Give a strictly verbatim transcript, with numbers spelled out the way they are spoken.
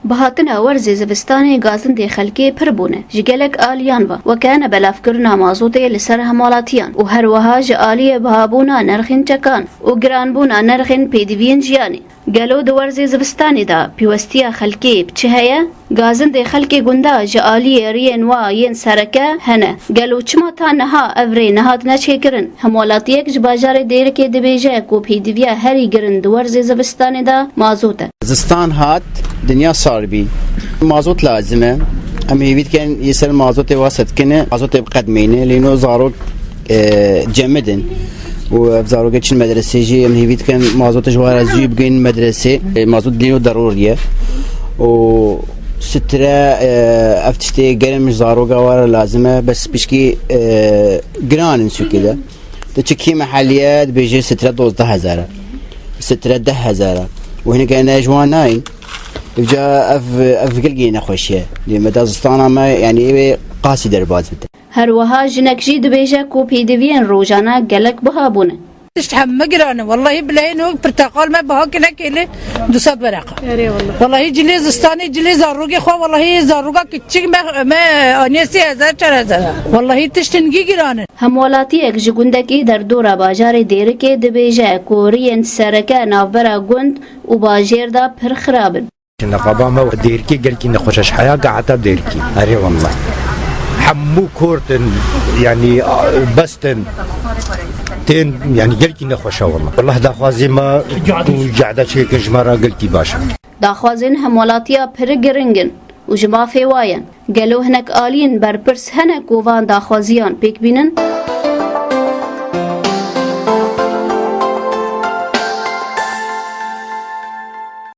Bihatina werzê zivistanê gazindê xelkê pir bûne. Ji gelek aliyan ve, weke nebelavkirina mazotê li ser hemwelatiyan û her wiha ji aliyê bihabûna nerxên çekan û giranbûna nerxên pêdiviyên jiyanê. Gelo di werzê zivistanê de pêwestiya xelkê bi çi heye? Gazindê xelkê gunda ji aliyê riyên wa yên sereke hene. Gelo çima ta niha ev rê nehatine çêkirin? Hemwelatiyek ji bajarê Dêrikê dibêje ku pêdiviya herî girin di werzê zivistanê de mazot e. Zistan hat, dinya sar bî. Mazot lazim e. Em hêvî dikin yê ser mazotê wa setkine. Mazotê bi qed meyne. Lê no zarok, e, cemidin. Û ev zarokê çin medresê jî em hêvî dikin mazotê ji wa re zû bigihînin medresê. E, mazot lê no derûrî ye. Û sitire, e, ev tiştê germ ji zaroka wa re lazim e. Bes pişkî, e, giran in sûkê de. Tu çi kî meheliye dibêje sitire dozdeh hezar e. Sitire deh hezar e. Û hinek ene ji wan nayên. Îca ev, ev gelkî nexweşiye. Dê me da zistana me, yanî, ê wê qasî derbas bite. Her wiha jinek jî dibêje ku pêdiviyên rojane gelek biha bûne. Tişt hemû giran e. Wellahî bileyên wek pirteqal me biha kine kêlê du sed wereqa. Erê wallah. Wellahî cilê zistanê, cilê zarokê xwe, wellahî zaroka kiçik me, me aniye sê hezar, çar hezar. Wellahî tişt hingî giran e. Hemwelatiyek ji gundekî derdora bajarê Dêrikê dibêje ku riyên sereke navbera gund û bajêr de pir xirab in. Neqaba me Dêrikê gelkî nexweş e, ji Heyaka heta Dêrikê. Erê wallah. Hemû kort in, yanî, best in. Tên, yanî, gelkî nexweş e wallah. Wallah daxwazê me ku cehde çêkin ji me re gelkî baş e. Daxwazên hemwelatiya pir giring in û ji mafê wa ye. Gelo hinek aliyên berpirs hene ku van daxwaziyan pêk bînin?